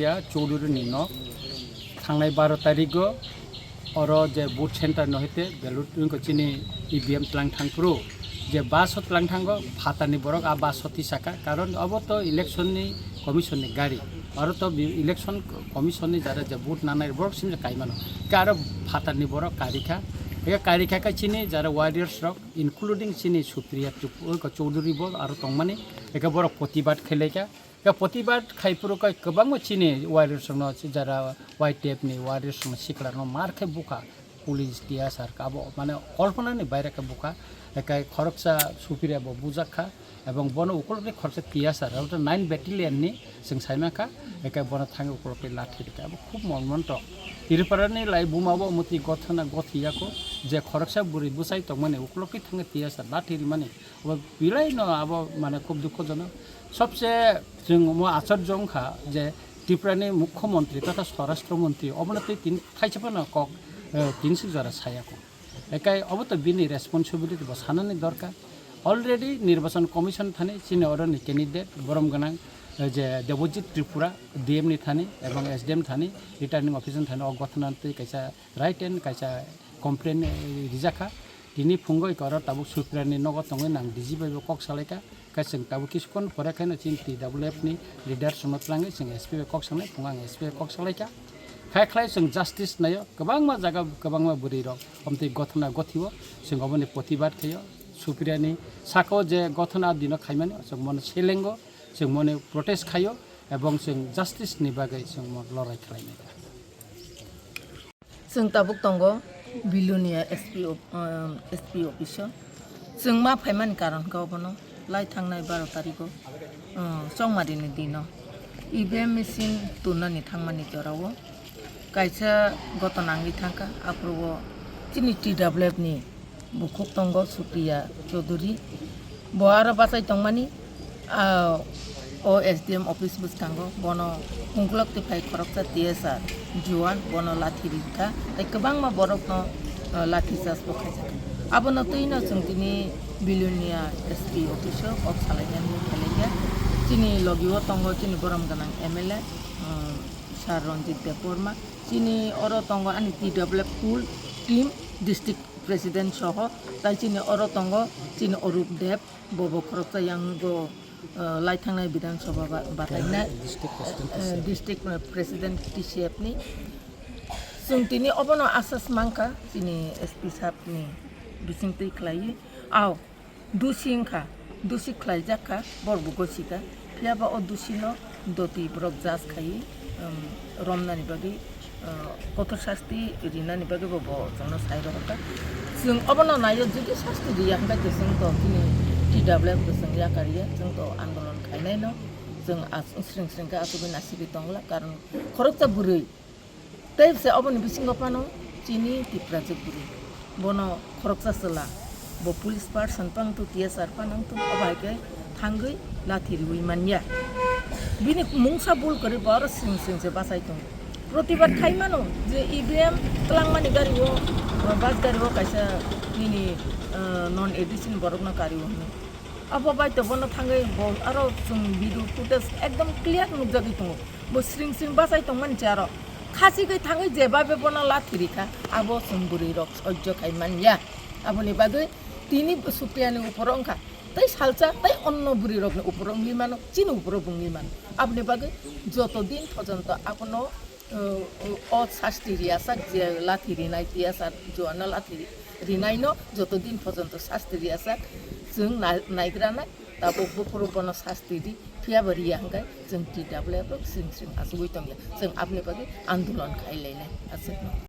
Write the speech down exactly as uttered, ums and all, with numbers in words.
Ya, Chowdhury ni nok thangnai baro tarigo oro je vote center no hete ballot wngkha chini E V M tlang thang phuru je bus o tlang thango phatar ni borok a bus o tisaka, karon obo to election ni commission ni gari, oro to bi-, election commission ni jara je vote nanai borok sim je kaimano, ke aro phatar ni borok karikha, eke karikha khe chini jara warriors rok including chini Supriya Tripura Chowdhury bo aro tongmani, eke borok protibad khailaikha. Khe protibad khai phuru khe kwbangma chini warriors rokno, jara Y T F ni warriors rokno sikla rokno mar khe bukha, police, T S R khe abo mane kolpona ni baire khe bukha, khe khoroksa Supriya bo bujak kha, ebong bono ukulok ni khoroksa T S R, abo nine battalion ni chwng sai mankha, khe bono thangwi ukulok ni lathi rikha, abo khub mormontok. Tripura ni lai buma bo mwtwi gothana gothi yako, je khoroksa bwrwi bwsai tongmani ukulok ni thangwi T S R lathi rimani, Obo belai no abo mane khub dukhojonok. Sobse chwng omo achorjo wngkha je Tripura ni Mukhyamantri totha Swarashtra Mantri obono twi tin thaisa phano kok, eh, tin suk jora saya kho. Ekai obo to bini responsibility bo sanani dorkar. Already Nirbachan Commission thani chini oroni candidate borom gwnang, eh, je Debojit Tripura D M ni thani ebong S D M thani, returning officer thani o gothana twi kaisa written kaisa complain, eh, rijak kha. Tini phungo eko oro tabuk Supriya ni nogo tongwi nang D G bai bo kok salaikha. Khe chwng tabuk kisukon pore khe no chini T W F ni leader sono twlangwi chwng S P bai kok sanai, phungo ang S P bai kok salaikha. Khai khlai chwng justice naio, kwbangma jaga kwbangma bwrwi rok omtwi gothana gothio, chwng oboni protibad khaio. Supriya ni saka o je gothana dino khaimani, chwng mono selengo, chwng mono protest khaio, ebong chwng justice ni bagwi chwng mo lorai khlainai. Chwng tabuk tongo Bilonia S P o-, um, S P office o. Chwng ma phaimani karon khe obono lai thangnai baro tarikh o, um, chongmari ni dino E V M machine turnani thangmani jorao kaisa gotona wngwi thangkha. Aphuru o chini T W F ni bukhuk tongo Supriya Chaudhury. Bo aro bachai tongmani, ah, o S D M office bwskango bono hungklok twi phai khoroksa T S R juan bono lathi rikha, tei kwbangma borokno, ah, lathi charge bo khaijak. Abono twino chwng tini Bilonia S P office o kok salainani khlaikha. Chini logi o tongo chini borom gwnang M L A, ah, Sir Ranjit Debbarma. Chini oro tongo ani T W F full team, district president soho, tai chini oro tongo chini Arup Deb, bo bo khoroksa yang go, eh, lai thangnai Bidhan Sabha ba-, batainai, district president, eh, T C F. District, eh, president T C F ni. Chwng tini obono asas mankha chini S P sahab ni bisingtwi khlaiwi. Ao, Dusi wngkha, dusi khlaijak kha, borok bo gosi kha. Phiya ba o dusi no doti borok judge khaiwi, um, romnani bagwi, uh, kotor sasti rinani bagwi bo, bo chwngno sai rohor kha. Chwng obono naio, jodi sasti riya hwnkhe to chwng to chini T W F to chwng yakar ya, chwng to andolon khainai no, chwng as-, sring sring khe asugwi nasigwi tongla, karon khoroksa bwrwi. Tei se oboni bisingo phano chini Tiprajwk bwrwi. Bono khoroksa chwla. Bo police person phano wngthu, T S R phano wngthu, obo hai khe thangwi lathi riwi manya. Bini mungsa bul kwrwi bo aro sring sring se bachai tongo. Protibad khai mano je E V M twlangmani gari o, bus gari o kaisa nini, eh, non A D C ni borokno kari o hwnwi. Abo bai to bono thangwi bo aro chwng video footage ekdom clear nukjagwi tongo. Bo sring sring bachai tongmani se aro. Khachigwi thangwi jebabe bono lathi rikha, abo chwng bwrwi rok sojjo khai manya. Aboni bagwi tini bo Supriya ni uporo wngkha. Tei salsa, tei onno bwrwi rokni uporo wngwi mano, chini uporo bo wngwi mano. Aboni bagwi joto din pojonto abono, uh, uh, o sasti riyasak je lathi rinai, tiyasa juano lathi ri-, rinaino joto din pojonto sasti riyasak chwng nai-, naigranai, tabuk buphuru bono sasti ri, phiyaba riya hwnkhe chwng T W F rok sring sring achugwi tongya. Chwng aboni bagwi andolon khai lainai. Aswkno.